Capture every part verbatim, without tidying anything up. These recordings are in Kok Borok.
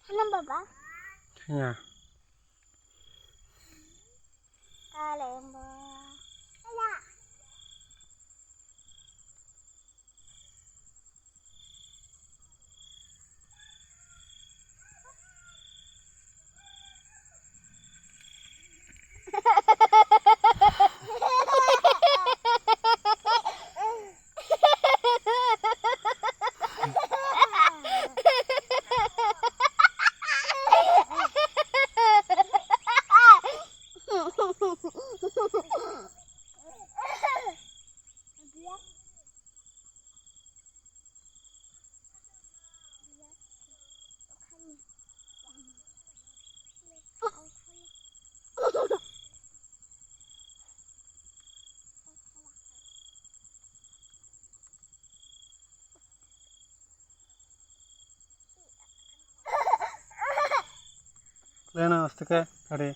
Ano baba? Ya. Kalembo. Ala. Lena aste ke kare.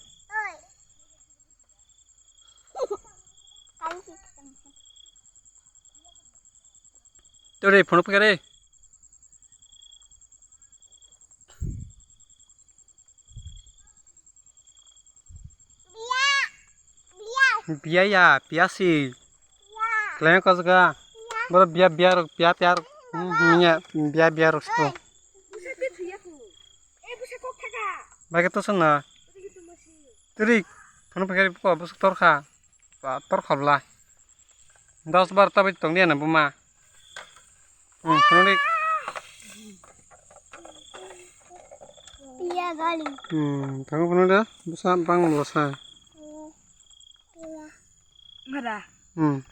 Tore phone pekare. Biya ya, biya si. Klem ko jaga. Boro biya, biya rok, biya, biya rok. Hmm, hmm, ya, biya, biya rok siko. Bai ke to sana. Turi, phone pekare ko, bosok torkha. Ba, tor khabla. Dos bar ta bai tong dia na buma. Hmm, phone ri. Iya, gali. Hmm, tango phone da, busa bang lo sa. Iya. Iya. Ngara. Hmm.